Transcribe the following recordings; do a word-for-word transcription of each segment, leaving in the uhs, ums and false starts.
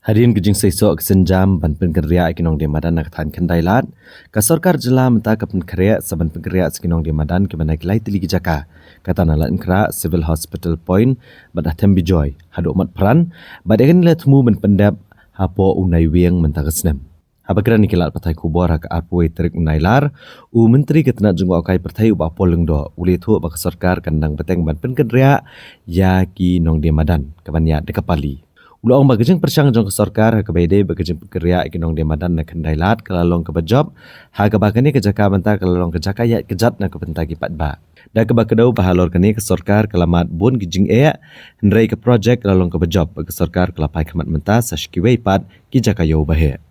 Hadien ka jingseisoh ka sienjam ban pynkynriah ïa ki nongdie madan na ka thaiñ Khyndailad, ka sorkar jylla mynta ka pynkhreh sa ban pynkynriah sa ki nongdie madan kiba na ki lai tylli ki jaka, kata na Laitumkhrah, Civil Hospital Point bad ha Them Bijoy haduh Motphran, bad ïa kane la thmu ban pyndep hapoh u Naiwieng mynta ka snem. Haba kren ïa ki lad pathai khubor ha ka arphew tarik u Nailar, u Myntri ka tnat jngohkai pyrthei u Bah Paul Lyngdoh u la ïathuh ba ka sorkar kan nang bteng ban pynkynriah ïa ki nongdie madan kaban ïaid da ka pali. U la ong ba ka jingpyrshang jong ka sorkar ha kaba ïadei bad ka jingpynkynriah ïa ki nongdie madan na Khyndailad ka la long kaba jop, ha kaba kane ka jaka mynta ka la long ka jaka ïaid kjat na ka bynta ki paidbah. Da kaba kdew ba halor kane ka sorkar ka la mad bun ki jingeh, hynrei ka projek ka la long kaba jop bad ka sorkar ka la phai khmat mynta sa sha kiwei pat ki jaka ïew ba heh.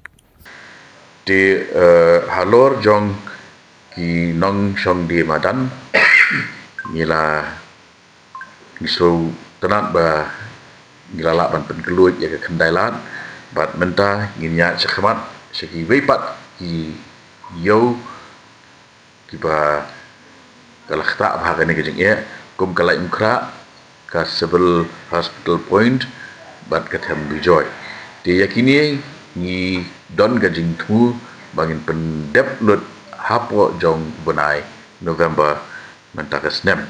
Te, eh, halor jong ki nongshong die madan, ngi la, ngi sngewtynnat ba ngi la lah ban pynkylluid ïa ka Khyndailad, bad mynta ngin ïaid shakhmat sha kiwei pat ki ïew kiba ka la ktah bha ha kane ka jingeh, kum ka Laitumkhrah, ka Civil Hospital Point bad ka Them Bijoy. Te ïa kine ngi don ka jingthmu ba ngin pyndep lut hapoh jong u bnai November mynta ka snem.